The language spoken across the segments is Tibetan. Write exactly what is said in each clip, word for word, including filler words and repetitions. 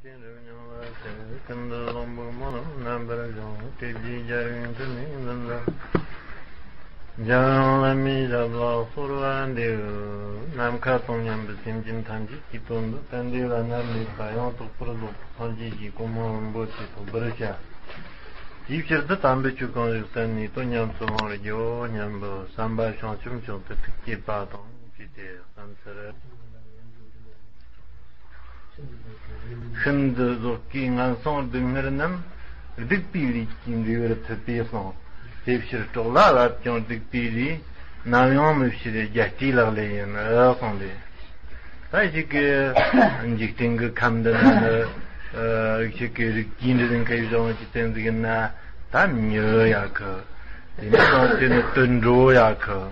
རིམ་མྱོང་བ་ཟེར་ཀུན་ཏུ་བཟང་པོ་སྨོན་ལམ་རྣམ་པར་སྦྱོང་། དེ་རྗེས་རྒྱལ་བའི་དྲི་མེད་འཛིན་པ། འཇམ་དབྱངས་བླ་མའི་ཞབས་ལ་གསོལ་བ་འདེབས། ནམ་མཁའ་དང་མཉམ་པའི་སེམས་ཅན་ཐམས་ཅད་ཀྱི་དོན་དུ་ཏན་ཏན་ལ་སྣང་མེད་པ་ཡང་དག་པར་རྫོགས་པའི་སངས་རྒྱས་ཀྱི་གོ་འཕང་རིན་པོ་ཆེ་ཐོབ་པར་བྱ། དེའི་ཕྱིར་དུ་དམ་པའི་ཆོས་གང་ཞིག་གསན་ནས་དོན་ཉམས་སུ་བླང་བར་བགྱིའོ་སྙམ་པའི་བསམ་པ་བྱང་ཆུབ་མཆོག་ཏུ་ཐུགས་བསྐྱེད་པ་དང་བཅས་ཏེ་བསམ་ཚུལ། ཤིན་ཏུ་རྫོགས་པའི་ངན་སོང་སྡུག་བསྔལ་རྣམས། སྡིག་པའི་ལས་ཀྱིས་འབྲས་བུར་ཐུབ་པས་གསུངས། དེ་ཕྱིར་གྲོགས་ལ་བབ་ཀྱང་སྡིག་པའི་ལས། ནམ་ཡང་མི་བྱེད་རྒྱལ་སྲས་ལག་ལེན་ཡིན་གསུངས་ཏེ། ད་ཞིག་གི་འཇིག་རྟེན་གྱི་ཁམས་འདི་ན་ནི་ཞིག་གི་རིགས་ཀྱི་འདྲ་ཟིན་ཁ་ཡིས་བྱུང་བ་ཅི་བསྟན་ཟིག་ཡིན་ན། ད་མྱི་ཡག་གི། དེ་ནས་ཀྱང་དེ་ནི་དུད་འགྲོ་ཡག་གི།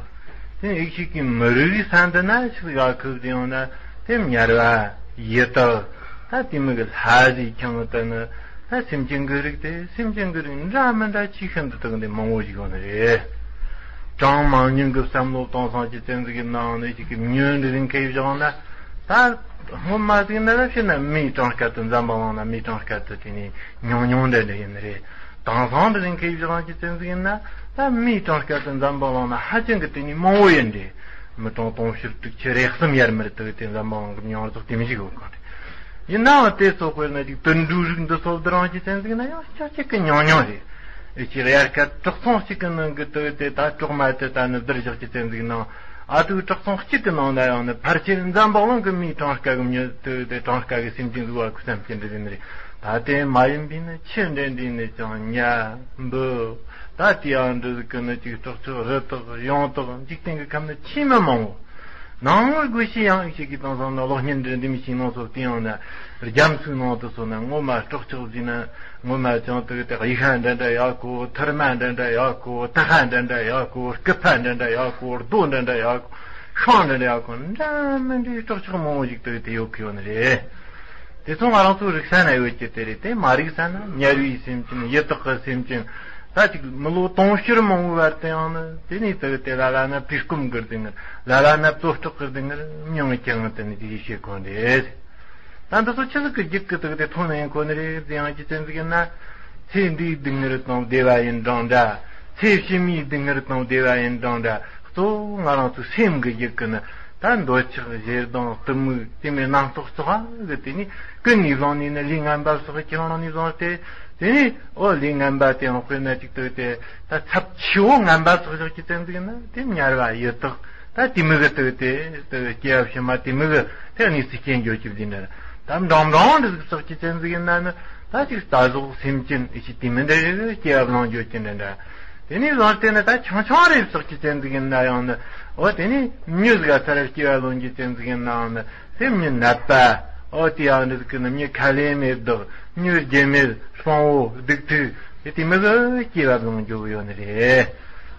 དེ་ནས་ཡིག་ཤིག་གི་མི་རིགས་ས་འདི་ན་ཞིག་ཡག་གི་དེ་ཡང་ན་དེ་དམྱལ་བ་ཡི་དྭགས། ད་དེ་མི་གི་ལྷ་ཟིག་ཁྱང་དུ་ནི་ད་སེམས་ཅན་གི་རིགས་དེ་སེམས་ཅན་གི་རིགས་འདྲ་མི་འདྲ་ཆེས་ཤིན་ཏུ་དག་འདི་མང་བོ་ཞིག་ཡོད་ནི་རེད། གྲངས་མང་ཉུང་གི་བསམ་བློ་གཏོང་སང་ཅི་བཙན་ཟིག་གི་ནང་ནས་ཞིག་གི་མྱི་འདྲ་ཟིན་ཁ་ཡིས་བྱུང་ན། ད་སྔོན་མ་ཟིག་ན་ལ་ཕྱིན་ན་མིའི་གྲངས་སྐད་དུ་འཛམ་བུ་གླིང་ན་མིའི་གྲངས་སྐད་དུ་དེ་ནས་ཉུང་ཉུང་འདྲ་འདྲ་ཡིན་ནི་རེད། དེང་སང་འདི་རིང་ཁ་ཡིས་རང་གི་བཙན་ཟིག་ཡིན་ན། ད་མིའི་གྲངས་སྐད་དུ་འཛམ་བུ་གླིང་ན་ཧ་ཅང་གི་དེ་ནི་མང་བོ་ཡིན་ཏེ། མི་གྲངས་དུང་ཕྱུར་དྲུག་ཅུ་རེ་གསུམ་ཡར་མར་དུ་དེ་འཛམ་བུ་གླིང་གི་མྱོང་ཚོགས་དེ་མི་ཞིག་ཡོད་གང་རེད། ཡིན་ནའང་དེ་ཚོ་དཔེར་ན་ཅིག་དུད་འགྲོའི་རིགས་འདི་ཚོ་འདི་རང་གི་བཙན་ཟིག་ན་ཡང་ཅག་ཅིག་གི་ཉུང་ཉུང་རེད། ཨེ་ཅིག་དབྱར་ཁ་དྲག་ཚོང་གཅིག་གི་ནང་གི་དུ་དེ་ད་གྲོག་མ་དེ་ད་ནི་བསྡུར་བཞག་གི་བཙན་ཟིག་ནང་ཨ་དུ་དྲག་ཚོང་གཅིག་གི་ནང་ན་ཡང་ནི་ཕལ་ཆེར་འཛམ་བུ་གླིང་གི་མིའི་གྲངས་ཀ་གི་མྱི་དུ་དེ་གྲངས་ཀ་གི་སེམས་ཅན་ཟིག་བ་ཁུ་སེམས་ཅན་འདི་ཟིན་རེད། ད་དེ་མ་ཡིན་པའི་ནི་ཁྱི་འདྲེ་འདི་ནི་ཅང་ཉ་འབུ་ད་དེ་ཡང་འདྲ་ཟིག་གི་ནི་ཅིག་སྲོག་ཆགས་རི་དྭགས་གཡང་དྭགས་འཇིག་རྟེན་གི་ཁམས་ནི་ཆེས་མི་མང་བོ། ནང་ངོར་དགོས་ཤེས་ཡང་ཞིག་གི་དང་སང་ན་གློག་བརྙན་འདྲ་འདི་མི་ཤིང་ནང་སོགས་དེ་ཡང་ན་རྒྱ་མཚོའི་ནང་དུ་སོང་ན་ངོ་མ་སྲོག་ཆགས་ཟིན་ན་ངོ་མ་ཅང་དུ་དེ་གཡུ་ཤ་འདྲ་འདྲ་ཡག་གོ། ཐུར་མ་འདྲ་འདྲ་ཡག་གོ། ཏི་ཤ་འདྲ་འདྲ་ཡག་གོ། སྐུད་པ་འདྲ་འདྲ་ཡག་གོ། རྡོ་འདྲ་འདྲ་ཡག་གོ། ཤིང་འདྲ་འདྲ་ཡག་གོ། འདྲ་མི་འདྲའི་སྲོག་ཆགས་མང་བོ་ཞིག་དུ་དེ་ཡོད་གི་ཡོད་ནི་རེད། དེ་ཚོ་ང་རང་ཚོ་རིག་ས་ན་ཡོད་ཀྱི་དེ་རེད། དེ་མ་རིག་ས་ན་དམྱལ་བའི་སེམས་ཅན་ཡི་དྭགས་ཀྱི་སེམས་ཅན། ད་ཅིག་མི་ལོ་དུང་ཕྱུར་མང་བོའི་བར་དུ་ཡང་ནི་དེ་ནས་དུ་དེ་ལ་ལ་ན་བཀྲེས་སྐོམ་གི་སྡུག་བསྔལ། ལ་ལ་ན་བཙོ་སྐྲག་གི་སྡུག་བསྔལ་མྱོང་ཀྱང་དེ་ནི་དེ་ཡི་ཤེས་གོ་འདྲེ། ད་འདི་ཚོ་ཆི་ཟིག་གི་རྒྱུད་ཀྱི་དུ་དེ་ཐོན་ནས་གོ་ནི་རེད་ཟེར་ཡང་ཅི་ཙམ་ཟིག་ཡིན་ན། ཚེ་འདིའི་སྡུག་བསྔལ་དང་བདེ་བ་ཡིན་གྲང་འདྲ། ཚེ་ཕྱི་མའི་སྡུག་བསྔལ་དང་བདེ་བ་ཡིན་གྲང་འདྲ། གཙོ་བོ་ང་རང་ཚོའི་སེམས་ཀྱི་རྒྱུད་ཀྱི་ནི་ད་འདོད་ཆགས་ཞེ་སྡང་གཏི་མུག་དེ་མོའི་རྣམ་རྟོག་ཚོགས་གི་དེ་ནི་ཀུན་ནས་བསླངས་ནས་ནི་ལས་ངན་པ་སོགས་ཀྱི་བསླངས་ནས་བཟུང་སྟེ། དེ་ནི་ཨོ་ལས་ངན་པ་དེ་ཡང་དཔེར་ན་ཅིག་ཏུ་དེ་ད་ཚབས་ཆེ་བོ་ངན་པ་སོགས་ཞིག་གི་ཙམ་ཟིག་ན་དེ་དམྱལ་བ་ཡི་དྭགས་ད་དེ་མོ་གི་ཏུ་དེ་ཏུ་སྐྱེ་བ་ཕྱི་མ་དེ་མོ་གི་དེ་གནས་སུ་སྐྱེ་འགྱོ་ཅིག་དེ་འདྲ་ད་འབྲིང་འབྲིང་འདི་ཟིག་སོགས་ཀྱི་ཙམ་ཟིག་ཡིན་ན་ནི་ད་ཅིག་རྟ་ཟོག་སེམས་ཅན་ཨི་ཅི་དེ་མོ་འདྲ་ཞིག་སྐྱེ་བ་བླངས་འགྱོ་ཅིག་འདྲ་འདྲ། དེ་ནས་བཟུང་སྟེ་ནི་ད་ཆུང་ཆུང་རེ་སོགས་ཀྱི་ཙམ་ཟིག་ཡིན་ན་ཡང་ནི་འོ་དེ་ནས་མྱི་ཟིག་ག་ཚར་སྐྱེ་བ་ལོན་གྱི་ཙམ་ཟིག་ཡིན་ནའང་ནི་དེ་མྱི་ནད་པ། འོ་དེ་ཡང་འདི་ཟིག་གི་ནི་མྱི་ཁ་ལས་མེད་བདག་མྱི་རྒྱུ་མེད་སྤང་བོ་སྡིག་ཐུག་དེ་དེ་མི་གི་སྐྱེ་བ་ལོན་རྒྱུ་ཡོད་ནི་རེད།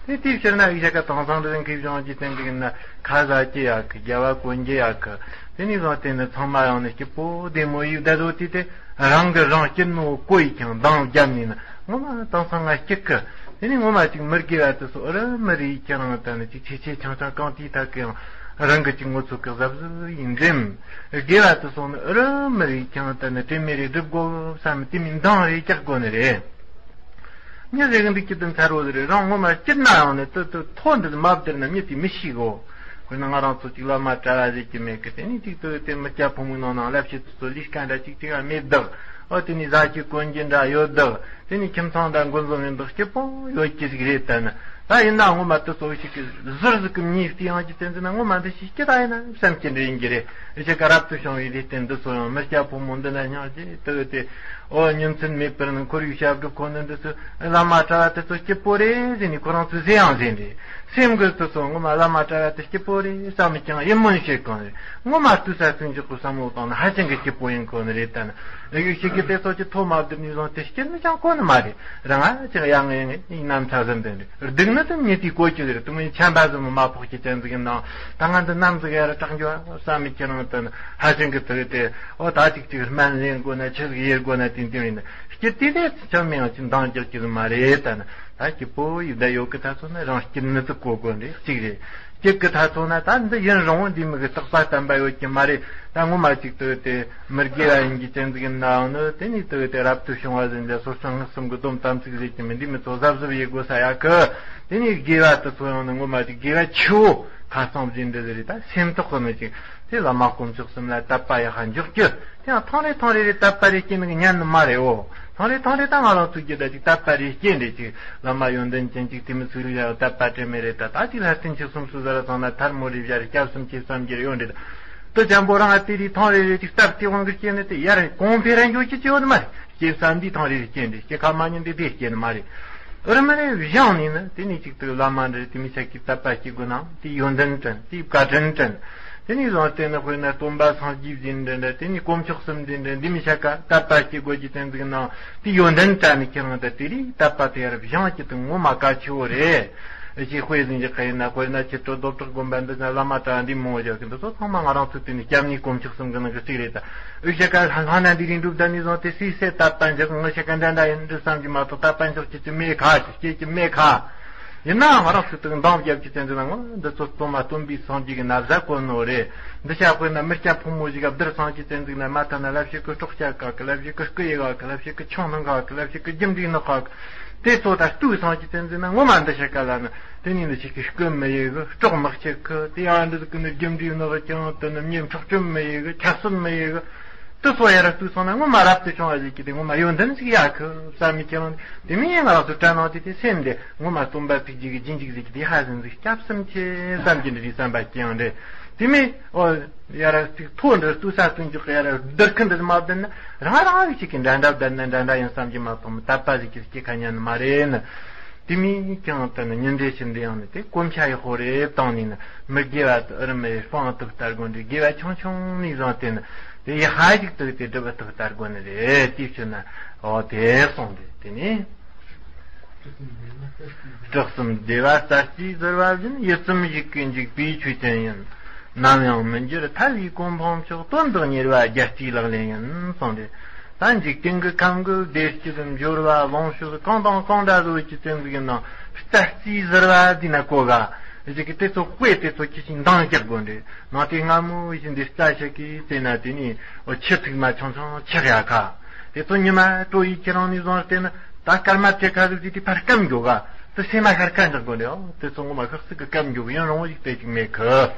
དེ་དེའི་ཕྱིར་ན་ཡིག་ཆ་ག་དེང་སང་འདི་ཟིག་གི་གཞུང་གི་ཙམ་ཟིག་ཡིན་ན་ཁ་ཟ་སྐྱེ་ཡག་གི་རྒྱལ་བ་གོན་རྒྱུ་ཡག་གི་དེ་ནས་བཟུང་སྟེ་ནི་ཚང་མ་ཡང་ནི་སྐྱིད་པོ་བདེ་མོ་ཡིག་བསྡད་དོ་དེ་དེ། རང་གིས་རང་སྐྱིད་ནོ་གོ་ཡི་ཀྱང་འདང་བརྒྱབ་ནས་ན་ངོ་མ་དེང་སང་ང་སྐྱིད་གི། དེ་ནས་ངོ་མ་ཅིག་མི་དགེ་བ་དེ་ཚོ་ཨུ་རུ་མི་རེ་ཡིས་ཀྱང་རང་ད་ནི་ཅིག་ཆེ་ཆེ་ཆུང་ཆུང་གང་དེའི་ཐད་ཀྱི་ཡང་རང་གི་ཅིག་ངོ་ཚོ་གི་གཟབ་གཟབ་ཡིན་འགྲིམ། དགེ་བ་དེ་ཚོ་ནི་ཨུ་རུ་མི་རེ་ཡིས་ཀྱང་ད་ནི་དྲི་མེད་རེ་སྒྲུབ་དགོ་བསམ་དེ་མིན་འདང་རེ་རྒྱག་དགོ་ནི་རེད། མྱི་ཟེར་གི་འདུག་ཀྱི་དོན་ཚར་བོ་ཟེར་རེད། རང་ངོ་མ་སྐྱིད་ན་ཡང་ནི་ཏུ་ཏུ་ཐོ་འདི་མ་བསྡུར་ན་མྱི་དེ་མི་ཤེས་གོ། དཔེར་ན་ང་རང་ཚོ་གཅིག་བླ་མ་གྲྭ་བ་ཟེར་གྱི་མེད་གི། དེ་ནས་གཅིག་ཏུ་དེ་མི་སྐྱ་ཕོ་མོའི་ནང་ན་ལབ་བྱེད་དུ་ཚོ་ལས་ཀ་འདྲ་གཅིག་གཅིག་ཡང་མེད་བདག་འོ་དེ་ནས་ཟ་རྒྱུ་གོན་རྒྱུ་འདྲ་ཡོད་བདག་དེ་ནས་ཁྱིམ་ཚང་འདྲ་འགོ་འཛོམས་ཡོད་བདག་སྐྱིད་པོ་ཡོད་ཀྱི་ཟིག་རེད། ད་ནི་ད་ཡིན་ན་ངོ་མ་དུ་ཚོ་ཞིག་གི་ཟུར་ཟིག་གི་མྱིས་བལྟས་ཡང་གི་ཙན་ཙན་ན་ངོ་མ་འདི་ཞིག་སྐྱིད་ད་ཡིན་ན་བསམ་གྱི་འདྲ་ཡིན་གྱི་རེད། ཨེ་ཅག་ག་རབ་ཏུ་བྱུང་བའི་ལས་རྟེན་འདི་ཚོ་ཡང་མི་སྐྱ་ཕོ་མོ་འདི་ན་སྙིང་རྗེ་དུ་དེ། ཨོ་ཉིན་མཚན་མེད་པར་ནི་ཁོར་ཡུག་བྱ་སྒྲུབ་ཁོ་ནི་འདི་ཚོ་བླ་མ་གྲྭ་བ་དེ་ཚོ་སྐྱིད་པོ་རེད་ཟེར་ནས་ཁོ་རང་ཚོས་ཟེར་ཡང་ཟེར་འདི། སེམས་ཀྱི་དུ་སོང་ངོ་མ་བླ་མ་གྲྭ་བ་དེ་སྐྱིད་པོ་རེད་བསམ་ཀྱང་ཡིད་སྨོན་བྱེད་གང་རེད། ངོ་མ་ལྟོས་ས་ཚུན་ཆོག་གི་བསམ་བློ་བཏང་ན་ཧ་ཅང་གི་སྐྱིད་པོ་ཡིན་གོ་ནི་རེད། ད་ནི་ཨེ་ཡུག་ཞིག་གི་དེ་ཚོ་ཀྱི་ཐོག་མ་བསྡུར་ནས་བཟུང་སྟེ་སྐྱིད་ནི་ཅང་གོ་ནི་མ་རེད། རང་ཨ་ཅག་ཡ་ངེ་ངེ་ཡིན་ནམ་ཚ་ཟིན་དེ་རེད། སྡུག་ནི་དུ་མྱི་དེའི་གོ་ཅི་རེད། དུ་མོའི་ཆམ་པ་ཟིན་མོ་མ་ཕོག་ཀྱི་ཅན་ཟིག་ཡིན་ནའང་ད་ང་འདི་ནམ་ཟིག་ཡ་ར་དྲག་འགྱོ་བསམ་མི་ཁྱེད་རང་དུ་ནི་ཧ་ཅང་གི་དུ་རེད་དེ། ཨོ་ད་ཅིག་ཅིག་སྨན་ལེན་དགོས་ན་ཆི་ཟིག་ཡེད་དགོས་ན་དེ་འདི་ཡིན་ན། སྐྱིད་དེ་དེ་ཅང་མིན་ཡང་ཅི་འདང་རྒྱག་གི་མ་རེད། ད་ནི་ད་སྐྱིད་པོ་ཡི་བསྡད་ཡོད་གི། ད་ཚོ་ནི་རང་སྐྱིད་ནི་དུ་གོ་དགོས་རེད་གཅིག་རེད། སྐྱིད་ཀྱི་ཐ་ཚོ་ན་ད་འདི་ཡུན་རིང་བོ་འདི་མོ་གི་རྟག་པ་བརྟན་པ་ཡོད་ཀྱི་མ་རེད། ད་ངོ་མ་ཅིག་ཏུ་དེ་མི་དགེ་བ་ཡིན་གྱི་ཅན་ཟིག་ཡིན་ནའང་ནི་དེ་ནས་ཏུ་དེ་རབ་ཏུ་བྱུང་བ་ཟིན་ལ་སོ་སོ་ངག་གསུམ་གྱི་སྡོམ་དམ་ཚིག་ཟེར་གྱི་མི་འདི་མི་ཚོ་གཟབ་གཟབ་ཡེད་དགོས་ས་ཡ་གི། དེ་ནས་དགེ་བ་དུ་ཚོ་ཡང་ནི་ངོ་མ་ཅིག་དགེ་བ་ཆེ་བོ་ཁ་སང་བཞིན་འདི་ཟེར་རེད། ད་སེམས་ཐོག་གི་མི་ཅིག་དེ་བླ་མ་དཀོན་མཆོག་གསུམ་ལ་དད་པ་ཡག་ཧ་འཇོག་རྒྱུ། དེ་ཡང་ཐང་རེ་ཐང་རེ་རེ་དད་པ་རེ་སྐྱེ་ནི་གི་ཉན་ནི་མ་རེད་འོ། ཐང་རེ་ཐང་རེ་ད་ང་རང་ཚོ་རྒྱུད་ད་ཅིག་དད་པ་རེ་སྐྱེ་འདྲེ་ཅིག་བླ་མ་ཡོན་ཏན་ཅན་ཅིག་དེ་མི་ཚུགས་རིགས་ཡང་དད་པ་དྲན་མེད་རེད། ད་ད་ཅིག་ལྷ་རྟེན་ཆོས་གསུམ་སུ་ཟ་ར་ཚང་ན་ཐལ་མོ་རེ་བཞར་སྐྱབས་སུ་མཆི་བསམ་རྒྱུ་ཡོད་འདྲེ། ད་དུ་ཅན་པོ་རང་ཨ་དེ་རེ་ཐང་རེ་རེ་ཅིག་སྟབས་དེ་དབང་གིས་སྐྱེ་ནི་དེ་ཡར་གོང་འཕེལ་ར་འགྱོ་ཅི་ཅི་ཡོད་མ་རེད། སྐྱེ་ས་འདི་ཐང་རེ་རེ་སྐྱེ་འདྲེ་སྐྱེ་ཁ་མ་ཉན་དེ་དེ་སྐྱེ་ནི་མ་རེད། ཨུར་མ་རེ་བཞེངས་ནས་ནི་དེ་ནས་ཅིག་ཏུ་བླ་མ་འདྲེ་དེ་མི་ཆ་གི་དད་པ་སྐྱེ་དགོས་ན་དེ་ཡོན་ཏན་དྲན་དེ་བཀའ་དྲིན་དྲན། དེ་ནས་བཟུང་སྟེ་ནི་དཔེར་ན་སྟོན་པ་སངས་རྒྱས་ཟིན་འདྲ་འདྲ་དེ་ནས་དཀོན་མཆོག་གསུམ་ཟིན་འདྲ་འདི་མི་ཆ་ཀ་དད་པ་སྐྱེ་དགོས་ཀྱི་དོན་ཟིག་ནང་དེ་ཡོན་ཏན་དྲན་ནས་ཁྱེད་རང་ད་དེ་རིགས་དད་པ་དེ་ཡར་བཞེངས་ཀྱི་དུ་ངོ་མ་གལ་ཆེ་བོ་རེད། ཅེས་དཔེ་ཟིན་གྱི་ཁ་ཡིན་ན་དཔེར་ན་ཁྱེད་ཚོ་རྡོ་བྲག་དགོན་པ་འདི་ན་བླ་མ་གྲྭ་འདི་མང་བོ་བཞག་གི་འདི་ཚོ་ཚང་མ་ང་རང་ཚོ་དེ་ནས་སྐྱབས་གནས་དཀོན་མཆོག་གསུམ་གྱི་ནང་གི་གཅིག་རེད། ད་འུ་ཆ་ཀ་ལྷ་ལྷ་ན་འདི་རིང་སྒྲུབ་ད་ནས་བཟུང་སྟེ་སུས་སེ་དད་པ་འཇག་ངི་ཆ་ཀ་འདྲ་འདྲ་ཡིན་འདྲ་བསམ་གྱི་མ་གཏོགས་དད་པ་འཇོག་ཀྱི་ཅི་མེད་ཁ་ཅི་སྐྱེ་ཀྱི་མེད་ཁ། ཡིན་ནའང་ང་རང་ཚོ་དང་འདང་བརྒྱབ་ཀྱི་བཙན་འཛུལ་ན་ངོ་འདི་ཚོ་གཙོ་མ་སྟོན་པའི་སངས་རྒྱས་ཀྱི་ན་བཟའ་གོན་ནོ་རེད། འདི་ཤ་དཔེར་ན་མི་སྐྱ་ཕོ་མོ་ཞིག་ག་བསྡུར་སོང་ཅི་བཙན་འཛུལ་ན་མ་ཐ་ན་ལབ་ཞིག་གི་སྲོག་ཆགས་ག་གི་ལབ་ཞིག་གི་སྐུ་ཡི་ག་གི་ལབ་ཞིག་གི་ཆང་ནང་ག་གི་ལབ་ཞིག་གི་རྒྱུ་འབྲས་ནག་ག་གི་དེ་ཚོ་ད་ལྟོས་སོང་ཅི་བཙན་འཛུལ་ན་ངོ་མ་འདི་ཤ་ག་ལ་ནི་དེ་ནི་འདི་ཞིག་གི་སྐུ་མི་ཡི་གི་སྲོག་མི་གཅིག་གི་དེ་ཡང་འདི་གི་ནི་རྒྱུ་འབྲས་ནག་ཀྱང་དེ་ནི་མྱི་འཕྲོག་བཅོམ་མི་ཡི་གི་ཆབ་སྲིད་མི་ཡི་གི་དེ་ཚོ་ཡར་ལྟོས་སོང་ན་ངོ་མ་རབ་ཏུ་བྱུང་བ་ཞིག་གི་དེ་ངོ་མ་ཡོན་ཏན་ཞིག་ཡག་གི་བསམ་མི་ཁྱེད་རང་དེ་མིན་ཡང་ང་རང་ཚོ་དྲན་ནང་དེ་དེ་སེམས་དེ་ངོ་མ་སྟོན་པ་ཐུགས་རྗེ་གི་རྗེས་འཇུག་ཟིག་གི་དེ་ཧ་ཟིན་ཟིག་སྐྱབས་སུ་མཆི་བསམ་གྱི་འདྲ་རེད་བསམ་པ་སྐྱེ་ཡང་འདྲ། དེ་མིན་ཨོ་ཡར་ལྟོས་ཐོ་འདྲ་ལྟོས་ས་ལྟོས་འཇོག་གི་ཡར་བསྡུར་ཁུ་འདྲ་མ་བསྡུར་ན་རང་རང་རིགས་ཅིག་གི་འདྲ་འདྲ་བསྡུར་ན་འདྲ་འདྲ་ཡིན་བསམ་གྱི་མ་གཏོགས་མི་དད་པ་ཟིག་གི་སྐྱེ་ཁ་ཉན་ནི་མ་རེད་ནི། དེ་མིན་ཀྱང་དེ་ནི་ཉིན་འདྲེ་ཕྱི་འདྲེ་ཡང་ནི་དེ་གོམས་ཤ་ཡི་ཧོ་རེ་བཏང་ནས་ནི་མི་དགེ་བ་དུ་ཨུར་མི་སྤང་ཐུབ་ལྟར་དགོས་འདྲེ་དགེ་བ་ཆུང་ཆུང་ནས་བཟུང་སྟེ་ནི་དེ་ཡི་ཧ་ཞིག་ཏུ་དེ་སྒྲུབ་ཐུབ་ལྟར་དགོས་ནི་རེད། དེ་ཕྱིར་ན་ཨོ་དེ་གསུངས་ཏེ་དེ་ནི་སྲོག་གསུམ་བདེ་བ་རྩ་གཅིག་ཟུར་བ་བཞིན་ཡིད་ཙམ་ཞིག་གིས་འཇིག་པའི་ཆོས་ཅན་ཡིན། ནམ་ཡང་མི་འགྱུར་ཐར་བའི་གོ་འཕང་མཆོག་དོན་དུ་གཉེར་བ་རྒྱལ་སྲས་ལག་ལེན་ཡིན་གསུངས་ཏེ། ད་འཇིག་རྟེན་གྱི་ཁམས་ཀྱི་བདེ་སྐྱིད་འབྱོར་བ་ལོངས་སྤྱོད་གང་དང་གང་འདྲ་བཟོ་གི་ཅན་ཟིག་ཡིན་ནང་རྩ་རྩིས་ཟུར་བ་འདི་ན་གོ་ག་ཅིག་གི་དེ་ཚོ་དཔེ་དེ་ཚོ་ཁྱི་ཞིག་འདང་རྒྱག་དགོས་འདྲེ་ནང་དེ་སྔ་མོ་བཞིན་དེ་རྩ་ཞིག་གིས་བཙལ་ན་དེ་ནི་འོ་ཁྱི་ཐུག་མ་ཆུང་ཆུང་ཆག་ཡ་ཁ་དེ་ཚོ་ཉི་མ་དྲོ་ཡི་ཁྱེད་རང་ནས་བཟུང་སྟེ་ན་ད་སྐར་མ་བཅུ་ཁ་ཟིག་དེ་དེ་ཕར་སྐམ་འགྱོ་ག་དེ་སེམས་མ་ཤར་ཁ་འཇག་དགོས་འདྲེ་འོ་དེ་ཚོ་ངོ་མ་ཤག་སིག་གི་སྐམ་འགྱོ་གི་ཡང་རང་བོ་ཞིག་དེ་ཅིག་མེད་ཁི།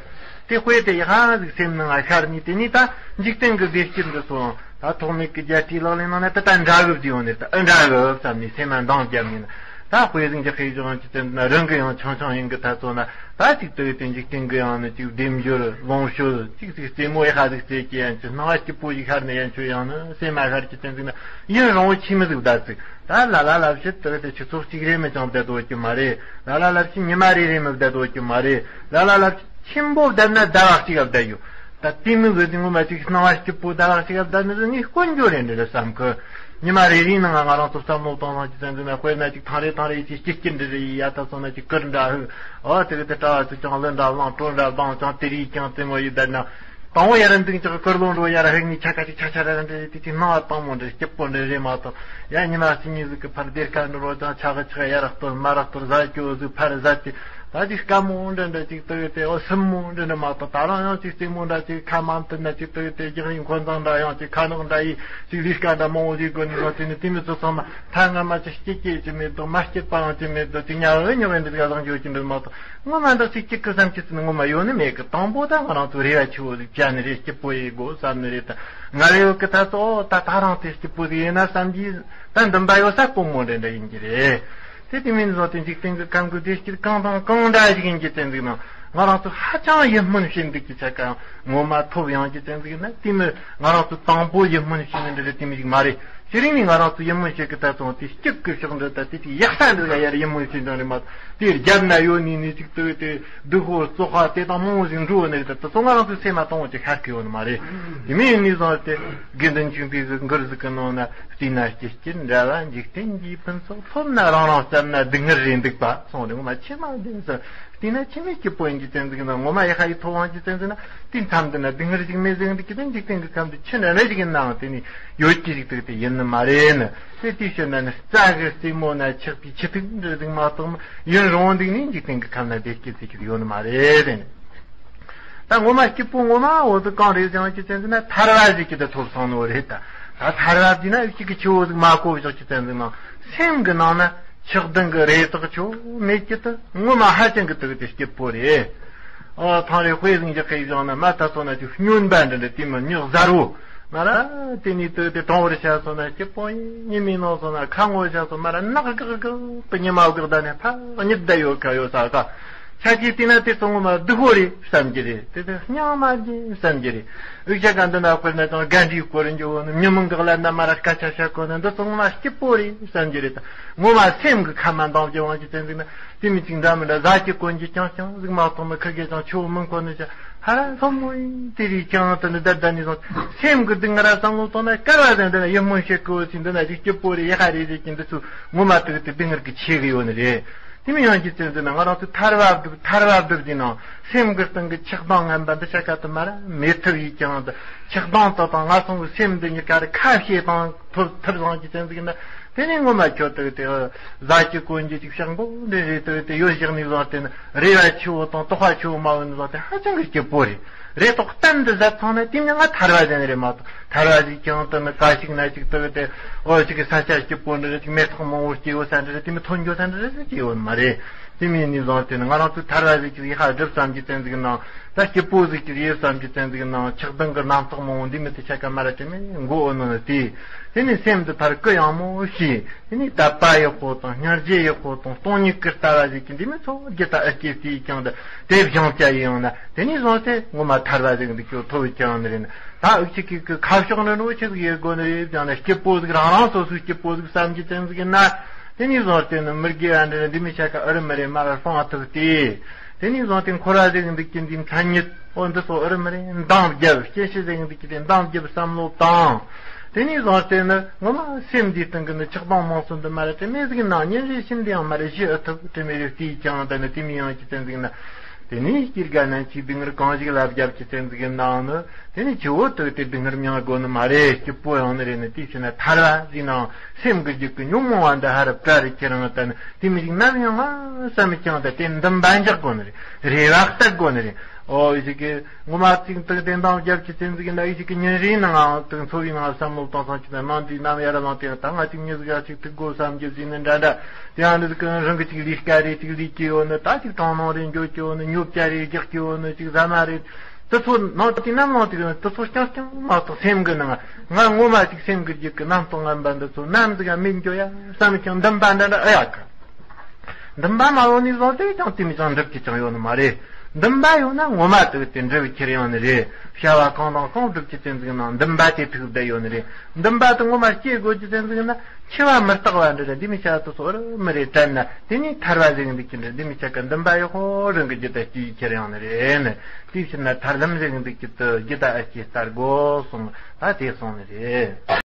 དེ་དཔེ་དེ་ཡག་ཟིག་སེམས་ནང་ང་ཤར་ནས་དེ་ནས་ད་འཇིག་རྟེན་གྱི་བདེ་སྐྱིད་འདི་ཚོ་ད་ཐོག་མེད་ཀྱི་རྒྱལ་སྤྱིའི་ལག་ལེན་ནང་ན་དེ་ད་འདྲ་གི་བཟོས་ཡོང་ནས་ད་ཨ་འདྲ་གི་བསམ་ནས་སེམས་ན་འདང་བརྒྱབ་ནས་ན་ད་དཔེ་ཟིག་འཇག་ཤེས་བྱུང་གི་དེ་ན་རང་གི་ཡང་ཆུང་ཆུང་ཡིན་གི་ད་ཚོ་ན་ད་ཅིག་ཏུ་དེ་འཇིག་རྟེན་གྱི་ཡང་ནི་ཅིག་བདེ་འབྱོར་ལོངས་སྤྱོད་ཅིག་ཅིག་རྩེད་མོ་ཡག་ཟིག་རྩེད་ཀྱི་ཡང་ཅིག་སྣང་བ་སྐྱིད་པོ་ཞིག་ཤར་ནས་ཡང་ཆོས་ཡང་ནི་སེམས་མ་ཤར་གྱི་དེ་ཟིག་ན་ཡུན་རིང་བོ་ཆི་མི་ཟིག་ད་ཚིག་ད་ལ་ལ་ལབ་ཕྱིར་དེ་དེ་ཆུ་ཚོད་གཅིག་རེ་མི་ཅང་བསྡད་དོ་གི་མ་རེད། ལ་ལ་ལབ་ཕྱིར་ཉི་མ་རེ་རེ་མི་བསྡད་དོ་གི་མ་རེད། ལ་ལ་ལབ་ཕྱིར་ཆེན་པོ་བསྡད་ན་ཟླ་བ་གཅིག་ག་བསྡད་ཡོད། ད་དེ་མི་གི་དེ་ངོ་མ་ཅིག་སྣང་བ་སྐྱིད་པོ་ཟླ་བ་གཅིག་ག་བསྡད་ནི་ཟིག་ངས་དཀོན་འགྱོ་རེད་འདྲ་རེད་བསམ་གི། ཉི་མ་རེ་རེའི་ནང་ང་ང་རང་ཚོ་བསམ་བློ་གཏོང་སོང་ཅི་ཙམ་ཟིག་ན་དཔེར་ན་ཅིག་ཐང་རེ་ཐང་རེ་ཅིག་སྐྱིད་སྐྱིད་འདྲ་རེ་ཡིན་ཡ་ད་སོང་ན་ཅིག་གུར་འདྲ་ཧུ་ཨོ་དེ་གི་དེ་གྲྭ་བ་ཚོ་ཀྱང་གླུ་འདྲ་བླངས་བྲོ་འདྲ་བཏང་ཀྱང་དེ་རིགས་ཀྱང་རྩེད་མོ་ཡི་བསྡད་ན། དང་པོ་ཡར་འདུག་ཅག་གི་ལོང་འགྲོ་ཡར་ཧེག་ནི་ཆ་ཁ་ཅིག་ཆ་ཆ་ར་ར་འདྲ་དེ་དེ་སྣང་བ་དྭངས་མོ་འདྲ་སྐྱིད་པོ་འདྲ་རེད་མ་གཏོགས་ཡ་ཉི་མ་སི་ཉི་ཟིག་གི་ཕར་སྡེར་ཁ་འགྲོ་རོགས་ཀྱང་ཆ་གི་ཆ་ཡར་གཏོར་མར་གཏོར་ཟ་སྐྱོ་ཟིག་ཕར་ཟ་ཅིག་ད་ཅིག་དཀའ་མོ་འདྲ་འདྲ་ཅིག་དུ་ཡོད་དེ་ཨོ་སིམ་མོ་འདྲ་འདྲ་མ་གཏོགས་ད་རང་ཡང་ཅིག་རྩེད་མོ་འདྲ་ཅིག་ཁ་མ་མཐུན་ན་ཅིག་དུ་ཡོད་དེ་རྒྱག་རིང་འཁོན་འཛིང་འདྲ་ཡང་ཅིག་ཁ་ནག་འདྲ་ཡིས་ཅིག་ལས་ཀ་འདྲ་མང་བོ་ཞིག་དགོས་ནི་རོ་དེ་ནི་དེ་མི་ཚོ་ཚང་མ་ཐ་ང་མ་ཅིག་སྐྱིད་སྐྱིད་ཅིག་མེད་དོ་མ་སྐྱིད་པའང་ཅིག་མེད་དོ་ཅིག་ཉ་འོད་ཉོ་བའི་འདི་ག་བཟང་འཇོག་ཅིག་འདྲ་མ་གཏོགས། ངོ་མ་འདི་ཅིག་གཅིག་གི་བསམ་སྤྱོད་ཅིག་ནི་ངོ་མ་ཡོད་ནི་མེད་གི། དང་པོ་ད་ང་རང་ཚོ་རེ་བ་ཆེ་བོ་ཟིག་བྱ་ནི་རེད། སྐྱིད་པོ་ཡེ་དགོས་བསམ་ནི་རེད། ད་ང་རེ་ཡོད་གི་ད་ཚོ་ད་ད་རང་དེ་སྐྱིད་པོ་ཟིག་ཡིན་ན་བསམ་གྱི་ད་འདུན་པ་ཡོད་ས་དཀོན་མོ་འདྲ་འདྲ་ཡིན་གྱི་རེད། དེ་དེ་མིན་བཟོ་དེ་འཇིག་རྟེན་གྱི་ཁམས་ཀྱི་བདེ་སྐྱིད་གང་དང་གང་འདྲ་ཞིག་ཡིན་གྱི་དེ་ཟིག་ན་ང་རང་ཚོ་ཧ་ཅང་ཡིད་སྨོན་བྱེད་འདུག་གི་ཆ་ག་ངོ་མ་ཐོབ་ཡོང་གི་དེ་ཟིག་ན་དེ་མི་ང་རང་ཚོ་དང་པོ་ཡིད་སྨོན་བྱེད་ནི་འདྲ་རེད། དེ་མི་ཞིག་མ་རེད། དེ་རིང་ནས་ང་རང་ཚོ་ཡིད་སྨོན་བྱེད་གི་ད་ཚོང་དེ་སྐྱིད་གི་ཕྱོགས་འདི་ད་དེ་དེ་ཡག་ས་འདི་ལ་ཡར་ཡིད་སྨོན་བྱེད་འདང་རེད་མ། དེ་རྒྱབ་ན་ཡོད་ནི་ནི་ཅིག་ཏུ་དེ་སྡུག་ཧོ་བཙོག་ཧ་དེ་དང་མང་བོ་ཞིག་འགྲོ་ནི་རེད། ད་ད་ཚོ་ང་རང་ཚོའི་སེམས་མ་གཏོང་བ་ཅིག་ཤར་གི་ཡོད་ནི་མ་རེད། དེ་མིན་ཡིན་ནི་བཟང་སྟེ་དགེ་འདུན་ཆོས་འཕེལ་གི་མགུར་ཟིག་གི་ནང་ན་བལྟས་ན་སྐྱིད་སྐྱིད་འདྲ་བ་འཇིག་རྟེན་གྱི་ཕུན་ཚོགས་ཐོབ་ན་རང་རང་བསམ་ན་སྡུག་བསྔལ་རེད་འདུག་པ་སོང་རེད། ངོ་མ་ཕྱི་མ་འདི་ཟེར་བལྟས་ན་ཕྱི་མའི་སྐྱིད་པོ་ཡིན་གྱི་ཙན་ཟིག་ན་ངོ་མ་ཡ་ཧ་ཡི་ཐོབ་དབང་གྱི་ཙན་ཟིག་ན་དེ་མཚམས་འདི་ན་སྡུག་བསྔལ་ཞིག་མེད་ཟེར་འདུག་གི། དེ་འཇིག་རྟེན་གྱི་ཁམས་འདི་ཆི་འདྲ་འདྲ་ཞིག་ཡིན་ནའང་དེ་ནི་ཡོད་ཀྱི་ཞིག་འདུག་དེ་ཡིན། ནི་མ་རེད་ནི། དེ་དེའི་ཕྱིར་ན་ནི་རྩྭ་གི་རྩེ་མོ་ན་ཆགས་པའི་ཆུ་ཐིགས་འདྲ་ཟིག་མ་གཏོགས་མི་ཡུན་རིང་བོ་འདུག་ནས་འཇིག་རྟེན་གྱི་ཁམས་ན་བདེ་སྐྱིད་ཟེར་གྱི་ཡོད་ནི་མ་རེད་ནི། ད་ངོ་མ་སྐྱིད་པོ་ངོ་མ་འོ་ཟིག་གང་རེད་ཟེར་བ་ཅི་ཙན་ཟིག་ན་ཐར་བ་ཟིག་གི་དེ་ཐོབ་སོང་ནི་བོ་རེད་ད། ད་ཐར་བ་དེ་ན་ཨི་ཅིག་གི་ཆུ་བོ་ཟིག་མ་གོ་བཞག་ཅི་ཙན་ཟིག་ན་སེམས་གི་ནང་ན་ཆགས་སྡང་གི་རེ་དོགས་ཆོ་མེད་ཀྱི་དུ་ངོ་མ་ཧ་ཅང་གི་དུ་དེ་སྐྱིད་པོ་རེད། ཨོ་ཐང་རེ་དཔེ་ཟིག་འཇོག་གི་བཞག་ན་མ་ད་སོང་ན་ཅིག་སྨྱོན་པ་འདྲ་འདྲ་དེ་མི་མྱི་གཟར་བོ། ང་ར་དེ་ནས་དུ་དེ་གྲོང་བར་བྱ་སོང་ན་སྐྱིད་པོ་ཡིན། ཉི་མའི་ནང་སོང་ན་ཁ་ངོ་བྱ་སོང་མ་ར་ནག་གག་གག་གི་ཉི་མ་གག་ད་ནས་ཕ་གཉིད་ད་ཡོད་ཁ་ཡོད་ས་ཁ། ཆ་ཅིག་བལྟས་ན་དེ་ཚོ་ངོ་མ་སྡུག་པོ་རེད་བསམ་གྱི་རེད། དེ་དེ་སྙིང་མ་རྗེ་བསམ་གྱི་རེད། འུ་ཅག་ག་འདི་ན་དཔེར་ན་ཀྱང་དགའ་འདྲིའི་སྐོར་འཇོག་ནི་མྱི་མང་གག་ལ་ན་མ་ར་སྐད་ཆ་བཤད་གོ་ནི་འདི་ཚོ་ངོ་མ་སྐྱིད་པོ་རེད་བསམ་གྱི་རེད། ད་ངོ་མ་སེམས་ཀྱི་ཁ་མ་འདང་རྒྱུ་དབང་གྱི་བཙན་ཟིག་ན། དེ་མི་གཅིག་འདྲ་མི་འདྲ་བཟའ་གྱི་གོན་གྱི་ཅང་ཅང་ཟིག་མ་གཏོང་ནི་ཁ་གེ་ཅང་ཆུ་བོ་མི་འཁོར་ནི་ཅང་ཧ་ར་ལྷོ་མོ་ཡིན་དེ་རིགས་ཀྱང་དུ་ནི་ད་ད་ནི་སོང་སེམས་ཀྱི་སྡུག་བསྔལ་བསམ་བློ་གཏོང་ན་སྐལ་བ་ཟན་དེ་ན་ཡིད་སྨོན་བྱེད་དགོས་ཟིན་འདི་ན་རིག་སྐྱིད་པོ་རེད་ཡག་ག་རེད་ཟེར་གྱིན་འདི་ཚོ་ངོ་མ་དུ་དེ་སྡུག་བསྔལ་གྱི་ཆེ་གི་ཡོད་ནི་རེད། དེ་མི་ཡང་གྱི་བཙན་ཟིག་ན་ང་རང་ཚོ་ཐར་བ་སྒྲུབ་ཐར་བ་སྒྲུབ་ཀྱི་ནང་སེམས་ཀྱི་སྟེང་གི་ཆགས་སྡང་ངན་པ་འདི་ཆ་ག་དུ་མ་ར་མེད་ཐུབ་ཡིས་ཀྱང་དུ་ཆགས་སྡང་དུ་དང་ང་སོང་གི་སེམས་འདི་གཉིས་ཀ་རེ་ཁ་ཤས་དང་ཐུབ་ཐུབ་བཟང་གྱི་བཙན་ཟིག་ན། དེ་ནས་ངོ་མ་ཁྱོད་དག་དེ་བཟའ་གྱི་གོན་གྱི་ཅིག་ཤག་མགོ་འདྲེ་རེ་དག་དེ་ཡོད་བཞག་ནས་བཟུང་སྟེ་ནི་རེ་བ་ཆེ་བོ་དང་དོགས་པ་ཆེ་བོ་མ་འོང་ནས་བཟུང་སྟེ་ཧ་ཅང་གི་སྐྱིད་པོ་རེད། རེ་དོགས་གཏན་དུ་ཟད་ཚང་ན་དེ་ནས་ང་ཐར་བ་ཟེར་ནི་རེད་མ་གཏོགས་ཐར་བ་ཟིག་ཀྱང་དུ་ནི་ག་ཞིག་ན་ཅིག་དག་དེ་འོ་ཅིག་གི་ས་ཆ་སྐྱིད་པོ་འདྲ་རེ་ཅིག་མེ་ཏོག་མང་བོ་སྐྱེ་ཡོད་ས་འདྲ་རེ་དེ་མི་ཐོན་འགྱོ་ས་འདྲ་རེ་ཟིག་སྐྱེ་ཡོད་མ་རེད། དེ་མིན་ནས་བཟུང་སྟེ་ནི་ང་རང་ཚོའི་ཐར་བ་ཟིག་ཅིག་ཡི་ཧ་སྒྲུབ་བསམ་གྱི་བཙན་ཟིག་ནང་ད་སྐྱིད་པོ་ཟིག་ཅིག་ཡི་བསམ་གྱི་བཙན་ཟིག་ནང་ཆགས་སྡང་གི་རྣམ་རྟོག་མང་བོ་འདི་མི་དེ་ཆ་ག་མ་ར་ཅི་མི་མགོ་འོ་ནོ་ནི་དེ། དེ་ནས་སེམས་འདི་ཐར་གུ་ཡང་མོ་ཤི། དེ་ནས་དད་པ་ཡག་པོ་དང་སྙིང་རྗེ་ཡག་པོ་དང་སྟོང་ཉིད་ཀྱི་ལྟ་བ་ཟིག་གི་འདི་མི་ཚོ་རྒྱུ་ད་ཨ་སྐྱེ་དེ་ཀྱང་ད་དེ་བཞེངས་བྱ་ཡིན་ཡང་ན་དེ་ནས་བཟུང་སྟེ་ངོ་མ་ཐར་བ་ཟིག་འདི་ཁྱོད་ཐོབ་ཀྱང་ནི་རེད་ན་ད་ཨུ་ཅིག་གི་གི་ཁ་ཕྱོགས་ནི་ནོ་ཆི་ཟིག་ཡེ་དགོ་ནི་རེད་ཀྱང་ན་སྐྱིད་པོ་ཟིག་རང་རང་སོ་སོའི་སྐྱིད་པོ་ཟིག་བསམ་གྱི་བཙན་ཟིག་ཡིན་ན། དེ་ནས་བཟུང་སྟེ་ནི་མི་དགེ་བ་འདི་འདི་མི་ཆ་ག་ཨུ་རུ་མི་རེད་མ་ལ་སོང་ཨ་ཐུབ་སྟེ། དེ་ནས་བཟུང་སྟེ་འཁོར་བ་ཟིག་འདི་ཀྱི་འདི་མཚན་ཉིད་འོ་འདི་སོ་ཨུ་རུ་མི་རེད་འདང་བརྒྱབ་སྐྱེ་ཤི་ཟིག་འདི་ཀྱི་དེ་འདང་བརྒྱབ་བསམ་བློ་བཏང་། དེ་ནས་བཟུང་སྟེ་ནི་ངོ་མ་སེམས་འདིའི་སྟེང་གི་ནི་ཆགས་སྡང་རྨོངས་གསུམ་འདི་མ་རེད་དྲི་མེད་ཟིག་ནང་ཉིན་རེ་བཞིན་འདི་ཡང་མ་རེད་ཞི་ཨ་ཐུབ་དྲི་མེད་རེ་བལྟས་ཀྱང་ད་ནི་དེ་མི་ཡང་ཅི་བཙན་ཟིག་ན། དེ་ནས་སྐྱེ་རྒ་ན་འཆིའི་སྡུག་བསྔལ་གང་ཞིག་ལ་བརྒྱབ་ཀྱི་བཙན་ཟིག་གི་ནང་ནི། དེ་ནས་ཆུ་བོ་དུ་དེ་སྡུག་བསྔལ་མྱང་དགོས་ནི་མ་རེད་སྐྱིད་པོ་ཡང་ནི་རེད་ནི་དེའི་ཕྱིར་ན་ཐར་བ་ཟིག་ནང་སེམས་ཀྱི་རྒྱུད་ཀྱི་ཉོན་མོངས་པ་འདི་ཧ་རབ་བྲལ་རེ་ཁྱེད་རང་ལྟ་ནི་དེ་མི་ཞིག་ནམ་ཡང་ང་བསམ་མི་ཀྱང་ད་དེ་འདུན་པ་འཇག་དགོས་ནི་རེད་རེ་བ་གཏད་དགོས་ནི་རེད། ཨོ་ཡི་ཞིག་གི་ངོ་མ་ཚིག་དུ་བདེན་དང་རྒྱབ་ཀྱི་བཙན་ཟིག་ན་ཡི་ཞིག་གི་ཉིན་རེའི་ནང་དུ་འཚོ་བའི་ནང་བསམ་བློ་བཏང་སང་ཅི་ན་ནང་འདི་ནམ་ཡར་ལངས་ཏེ་ད་ང་ཅིག་མྱི་ཟིག་ཡ་ཅིག་ཐུག་དགོས་བསམ་རྒྱུ་ཟིག་ནི་འདྲ་འདྲ་དེ་ཡང་འདི་ཟིག་གི་རང་གི་ཅིག་ལས་ཀ་རེ་ཅིག་ལས་ཀྱི་ཡོད་ནི་ད་ཅིག་གྲང་ནང་རེ་འགྱོ་ཀྱི་ཡོད་ནི་ཉོ་བྱ་རེ་རྒྱག་ཀྱི་ཡོད་ནི་ཅིག་ཟ་མ་རེ། དེ་ཚོ་ནང་དེ་ནམ་ལངས་དེ་དེ་ཚོ་རྐྱང་རྐྱང་མ་གཏོགས་སེམས་ཀྱི་ནང་ང་ངོ་མ་ཅིག་སེམས་ཀྱི་རྒྱུད་ཀྱི་རྣམ་རྟོག་ངན་པ་འདི་ཚོ་ནམ་ཟིག་ཡང་མེད་འགྱོ་ཡ་བསམ་ཀྱང་འདུན་པ་འདྲ་འདྲ་ཨེ་ཡ་གི། འདུན་པ་མ་ཡོང་ནས་བཟུང་སྟེ་ཀྱང་དེ་མི་ཅང་འགྲུབ་ཀྱི་ཅང་ཡོད་ནི་མ་རེད། འདུན་པ་ཡོད་ན་ངོ་མ་དེ་དེ་འགྲུབ་ཁྱེར་ཡོང་ནི་རེད། བྱ་བ་གང་དང་གང་སྒྲུབ་ཀྱི་བཙན་ཟིག་ནང་འདུན་པ་དེ་ཐུག་བསྡད་ཡོད་ནི་རེད། འདུན་པ་དེ་ངོ་མ་སྐྱེ་དགོས་ཀྱི་བཙན་ཟིག་ན། འཆི་བ་མི་རྟག་པ་འདྲ་རེད་འདི་མི་བྱ་དུ་སོ་རུ་མི་རེ་དྲན་ན་དེ་ནས་ཐར་བ་ཟེར་གི་འདུག་ཀྱི་འདྲ་འདི་མི་བྱ་གི་འདུན་པ་ཡོད་ཧོ་རང་གི་རྒྱུད་དུ་སྐྱེ་ཁྱེར་ཡོང་ནི་རེད་ནི། དེའི་ཕྱིར་ན་ཐར་ལམ་ཟེར་གི་འདུག་ཀྱི་དུ་རྒྱུད་དུ་ཨ་ཅེ་ལྟར་དགོས་གསུངས་ད་དེ་གསུངས་ནི་རེད།